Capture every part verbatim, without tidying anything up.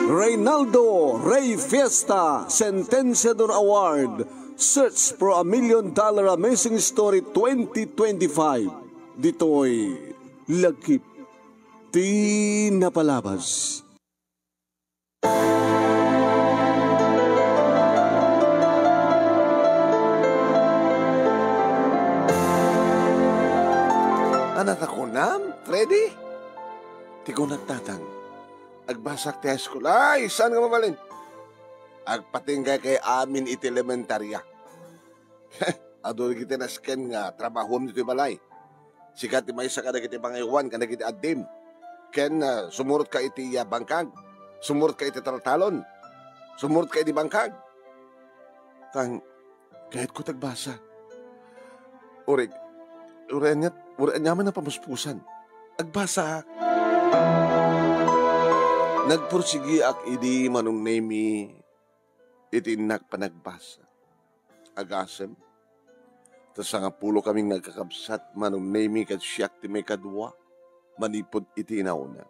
Reynaldo Rey Fiesta Sentenciador Award, Search for a Million Dollar Amazing Story twenty twenty-five. Ditoy Lagip ti Napalabas. Anata kunam, Freddy? Ti kunak, Tatang. Agbasak ti high school. Ay, saan nga mabalin? Agpatingga kay amin iti elementarya. Adu dagiti nasken nga trabahuam ditoy balay. Sika ti maysa kadagiti pangaywan kadagiti addim. Ken, ah, sumurot ka iti, ah, bangkag. Sumurot ka iti taltalon. Sumurot ka iti bangkag. Tang, kayatko ti agbasa. Uray, uray aniat, uray aniaman a pamuspusan. Agbasaak. Nagpursigiak idi, Manong Nemi, iti innak panagbasa. Agasem, ta sangapulo kami nga agkakabsat, Manong Nemi, ket siak ti maikadua manipud iti inauna.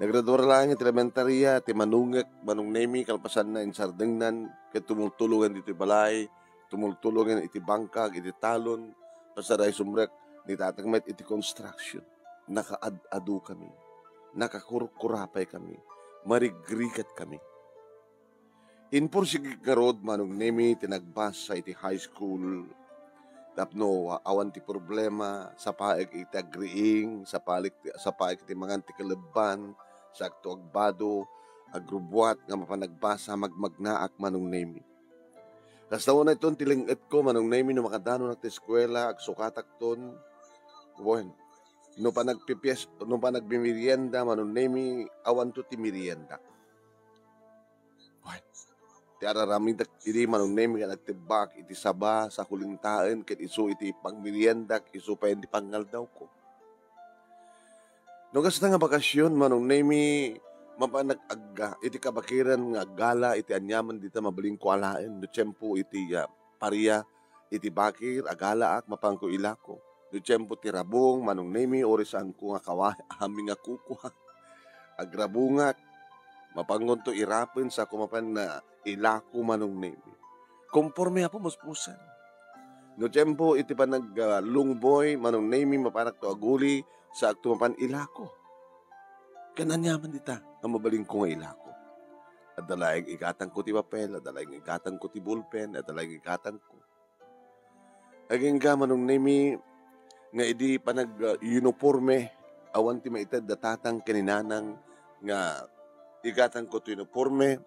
Nagraduar laeng iti elementarya ti manungek, Manong Nemi, kalpasanna, insardengnan ket tumultulogen ditoy balay, tumultulogen iti bangkag, iti talon, pasaraisumrek ni Tatang met iti construction. Nakaad-adu kami, nakakurkurapay kami, marigrigat kami. Impursigi ngarud, Manong Nemi, ti nagbasa iti high school. Tapno awan ti problema, sapaek iti agriing, sapalik ti, sapaek iti mangan ti kalebban, sakto agbado, agrubuat nga mapan nagbasa, magmagnaak, Manong Nemi. Kasta unay ton ti leng-etko, Manong Nemi, no makadanonak ti eskuela, agsukatakton. Wen, no panagpipies-, no panagmimerienda, Manong Nemi, awanto ti meriendak. Wen, ti ar-aramidek idi, Manong Nemi, nga nagtibbak iti saba, sa kulintaen, ket isu iti pagmeriendak, isu pay ti pangngaldawko. No kasta nga bakasion, Manong Nemi, mapanak agga iti kabakiran nga aggala iti aniaman dita mabalinko alaen. No tiempo iti, ah, paria iti bakir, agalaak, mapanko ilako. No tiempo ti rabong, Manong Nemi, uray saanko nga kaway, amin nga kukua. Agrabongak, mapankonto irapen, saanko mapan nga ilako, Manong Nemi. Konforme a pamuspusan. No tiempo iti panag, ah, lungboy, Manong Nemi, mapanakto aguli, saakto mapan ilako. Ken aniaman dita nga mabalinko nga ilako. Adda laeng igatangko ti papel, adda laeng igatangko ti bulpen, adda laeng igatangko. Agingga, Manong Nemi, nga idi panag, ah, uniforme, awan ti maited da tatang ken ni nanang nga igatangko ti uniforme,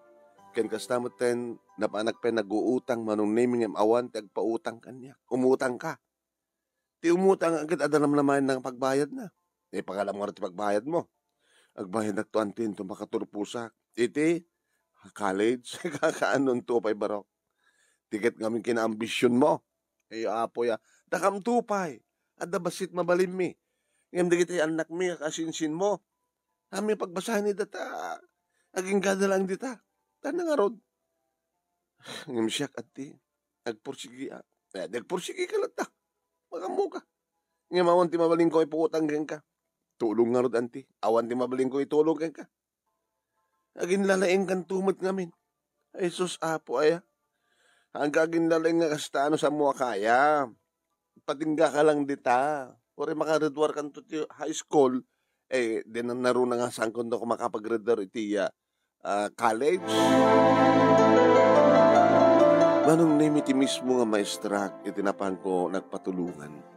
ken kasta metten, napanak pay naguutang, Manong Nemi, ngem awan ti agpautang kaniak. Umutangka. Ti umutang ket adda namnamaen nga pagbayadna. Eh, pagalam ngarud ti pagbayadmo. Agbayadakto antin to makaturposak. Iti college, kakaanonto pay barok. Ti ket ngamin kinaambisionmo. Eh, Apo ya, dakamto pay. Adda bassit mabalinmi. Ngem dagiti annakmi, kasinsinmo. Amin pagbasaen ida ta, agingga da laeng dita. Tana ngarud. Ngem siak, addi, agpursigiak. Eh, di agpursigika latta. Magammoka. Ngem awan ti mabalinko ipautang kenka. Tulong ngarud, anti. Awan ti mabalinko itulong kenka. Aginlalaingkanto met ngamin. Ay, sus, Apo, aya. Agka aginlalaing nga kasta, no, saanmo a kaya. Patinggaka lang dita. Uray makagraduarkanto ti high school, eh, di na naruna nga saankonto makapagraduar iti, ah, ah, college. Manong Nemi ti mismo nga maestrak iti napanko nagpatulongan.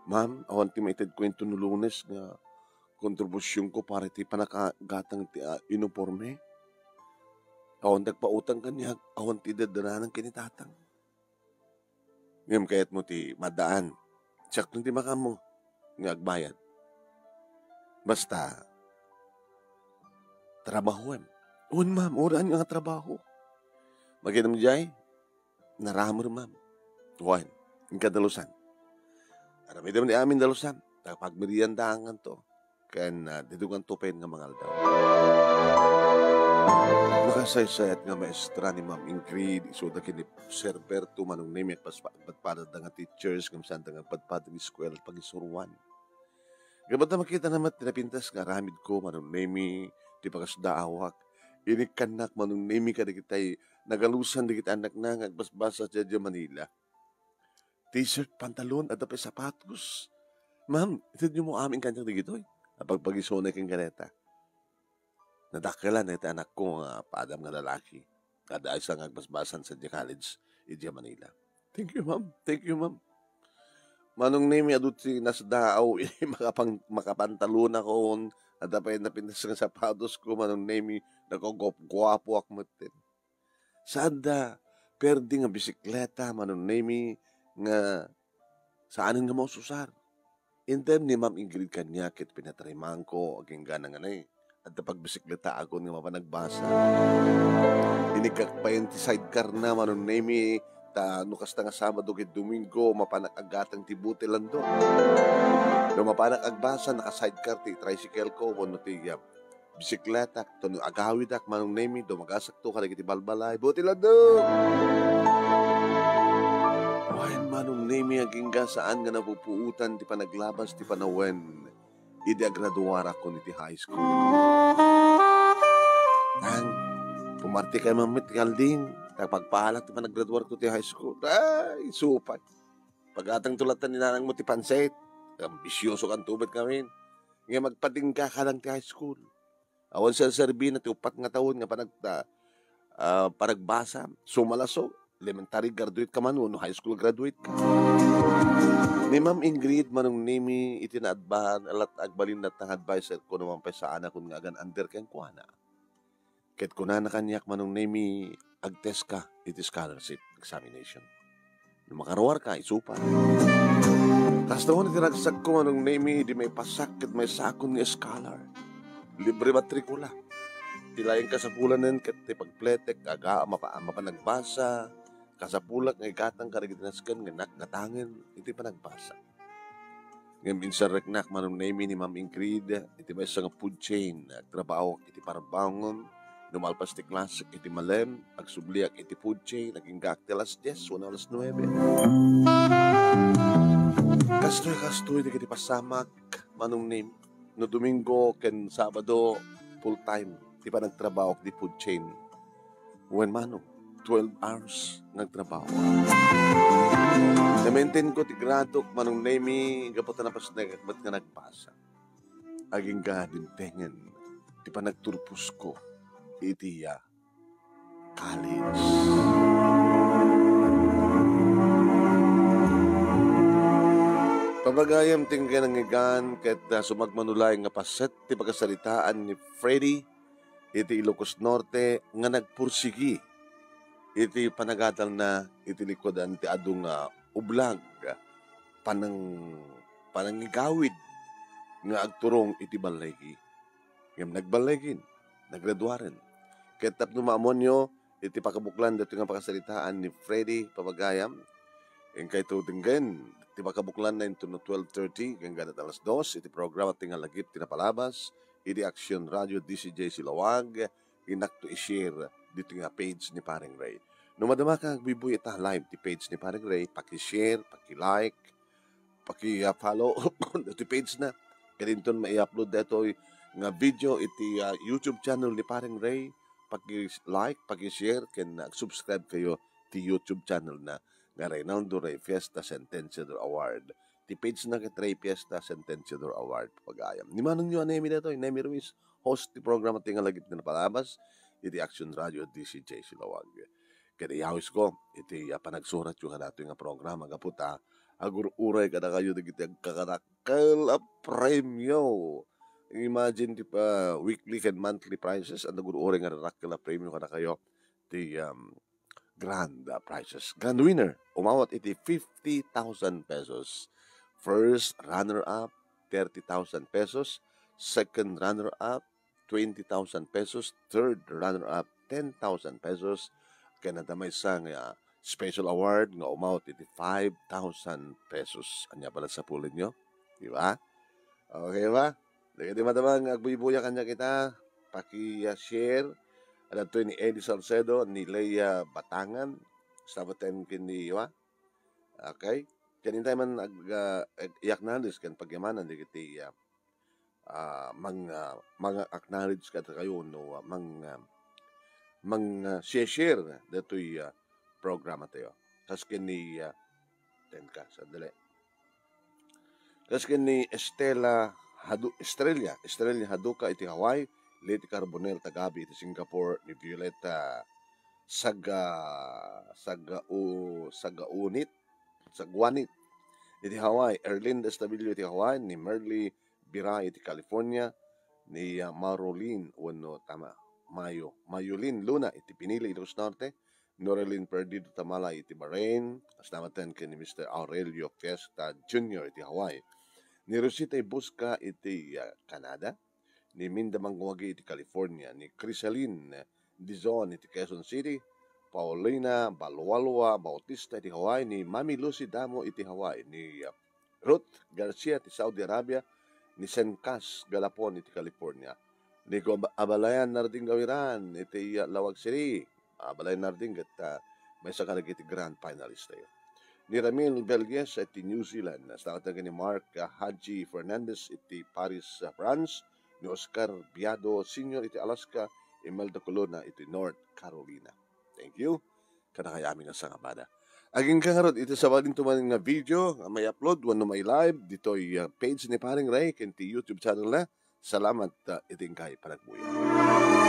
Ma'am, awan ti maitedko inton Lunes nga kontribusionko para iti panakagatang ti, ah, uniforme. Awan ti agpautang kaniak, awan ti daddananan ken ni tatang. Ngem kayatmo ti maddaan. Siakton ti makaammo nga agbayad. Basta, trabahuem. Wen, ma'am, uray ania nga trabaho. Makitam diay, naramer, ma'am. Wen, inka dalusan. Aramidem ti amin dalusan. Ta pagmeriendaanto. Ken, ah, diduganto pay nga mangaldaw. Nakasaysayat nga maestra ni Ma'am Ingrid, isuda ken ni Sir Berto, Manong Nemi, agpas-, agpadpadada nga teachers, ngem saanda nga agpadpada nga eskuela, pangisuroan. Gapu ta makitana met ti napintas nga aramidko, Manong Nemi, ti pakasdaawak. Inikkannak, Manong Nemi, kadagitay nagalusan dagiti annakna nga agbasbasa sadiay Manila. T-shirt, pantalon, adda pay sapatos. "Ma'am, itedyomo amin kaniak dagitoy," apagpagisunay ken kareta. Nadakkelan dagiti anakko nga padam nga lalaki. Adda maysa nga agbasbasan sadiay college idiay Manila. "Thank you, ma'am. Thank you, ma'am." Manong Nemi, adu ti nasdaaw, makapang-, makapantalonakon, adda pay napintas nga sapatosko, Manong Nemi, nakaguap-guapoak metten. Saan da perdi nga bisikleta, Manong Nemi, nga saanen nga maususar. Inter ni Ma'am Ingrid kaniak ket pinatarimanko agingga nangnanay. Adda pagbisikletaakon nga mapan agbasa. Inikkak pay ti sidecar na, Manong Nemi, ta no kasta nga Sabado ket Domingo, mapanak aggatang ti bote landok. No mapanak agbasa, naka-sidecar ti tricycle ko wenno ti, ah, bisikleta, ta no agawidak, Manong Nemi, dumagasakto kadagiti balbalay. Bote landok! Wen, Manong Nemi, agingga saan nga napupuotan ti panaglabas ti panawen idi agraduarakon iti high school. Nang, pumartikay man met ti kalding, ta pagpalak ti panagraduarko ti high school. Ay, supay. Paggatangto latta ni nanangmo ti pansit. Ambisyoso kanto met ngamin. Nga magpatingga ka lang ti high school. Awan serserbina ti uppat nga tawen nga panag-, ah, ah, panagbasa. Sumalaso, elementary graduate ka man wenno high school graduate ka. Ni Ma'am Ingrid, Manong Nemi, iti naadbaan, alat agbalin latta nga adviser ko no man pay saanakon nga agan-under kenkuana. Ket kunana kaniak, Manong Nemi, agtest ka iti scholarship examination. No makaruarka, isupak. Kasta iti ragsakko, Manong Nemi, idi maipasak ket maisakon nga scholar. Libre matrikula. Ti laeng kasapulanen ket ti pagpletek, aga, mapa-, mapanagbasa, kasapulak nga igatang kadagiti nasken nga innak gatangen iti panagbasa. Ngem insarreknak, Manong Nemi, ni Ma'am Ingrid iti maysa nga food chain. Agtrabahoak iti parbangon. No malpas ti klasek iti malem, agsubliak iti food chain, aginggaak ti alas dies wenno alas nuebe. Kastoy, kastoy dagiti pasamak, Manong Nemi. No Domingo ken Sabado, full time ti panagtrabahoak di food chain. Wen, Manong, twelve hours nga agtrabaho. Na-maintain ko ti gradok, Manong Nemi, gapu ta napasnek met nga nagbasa. Agingga dimtengen ti panagturposko iti, ah, college. Pagayam ti nangngegan ket, ah, sumagmamano laeng nga paset ti pakasaritaan ni Freddy iti Ilocos Norte nga nagpursigi iti panagadalna iti likudan ti adu nga ublag, panang-, panangigawid nga agturong iti balligi. Ngem nagballigin, nagraduaren. Ket tapno maammoanyo iti pakabuklan daytoy nga pakasaritaan ni Freddy Pabagayam, inkayto denggen ti pakabuklanna intono twelve thirty, ken gadat alas dos, iti programa ti nga lagip ti napalabas, iti Action Radio D C J Silawag, inakto i-share ditoy nga page ni Pareng Ray. No madamaka, agbuybuy ita live ti page ni Pareng Ray, paki-share, paki-like, paki-, ah, follow ti page na. Ket inton mai-upload daytoy nga video iti, ah, YouTube channel ni Pareng Ray, paki-like, paki-share, ken, ah, subscribe kayo ti YouTube channel na nga Reynaldo Ray Fiesta Sentenciador Award. Ti page na ket Ray Fiesta Sentenciador Award, pagayam. Ni manongyo a Nemi daytoy, Nemi Ruiz, host ti programa ti nga lagip ti napalabas iti Action Radio D C J Silawag. Ket iyawisko iti, ah, panagsuratyo kadatoy nga programa gapu ta agur-uray kadakayo dagiti agkakarakkel a premio. Imagine ti, ah, weekly ken monthly prizes, ania agur-uray nga rarakkel a premio kadakayo ti, um, grand, ah, prizes. Grand winner, umawat iti fifty thousand pesos. First runner-up, thirty thousand pesos. Second runner-up, twenty thousand pesos, third runner-up, ten thousand pesos, ken adda maysa nga special award nga umawat iti five thousand pesos. Ania pay la ti sapulenyo? Di ba? Okay ba? Dagiti madama nga agbuybuya kaniak ita, paki-share. Adda daytoy ni Eddie Salcedo, ni Lea Batangan, sabaten ken ni, wa? Okay? Ken intay man ag-, ah, ag-, i-acknowledge ken pagyamanan dagiti, ah, ah, mang, ah, mang-acknowledge kadakayo no, ah, mang, ah, mang, ah, share datoy, ah, programa tayo. Kas ken ni, ah, tenka, sandali. Kas ken ni Estela Hadu-, Estrella, Estrella Haduka iti Hawaii, Leti Carbonel Tagabi iti Singapore, ni Violeta Saga-, Sagau-, Sagaunit, Saguanit iti Hawaii, Erlinda Estabillo iti Hawaii, ni Merly Bira iti California, ni, ah, Marolin wenno tama, Mayo, Mayolin Luna iti Pinili, Ilocos Norte, Norelin Perdido Tamala iti Bahrain, kasta met ken ni Mister Aurelio Fiesta Junior iti Hawaii, ni Rosita Ibusca iti, ah, Canada, ni Minda Manguagi iti California, ni Crisalin Dizon iti Quezon City, Paulina Balualua Bautista iti Hawaii, ni Mami Lucy Damo iti Hawaii, ni, ah, Ruth Garcia iti Saudi Arabia, ni Sen Cas Galapon iti California, ni Gob-, Abalayan Narding Gawiran iti, ah, Laoag City, Abalayan Narding ket, ah, maysa kadagiti grand finalist tayo. Ni Ramil Belgues iti New Zealand, kasta ken ni Mark, ah, Haji Fernandez iti Paris, ah, France, ni Oscar Biado Senior iti Alaska, Imelda Colonna iti North Carolina. Thank you kadakayo amin a sangabada. Agingga ngarud iti sabali manen nga video nga mai-upload wenno mai-live ditoy, ah, page ni Paring Ray ken ti YouTube channel na. Salamat, ah, iti inkay panagbuya.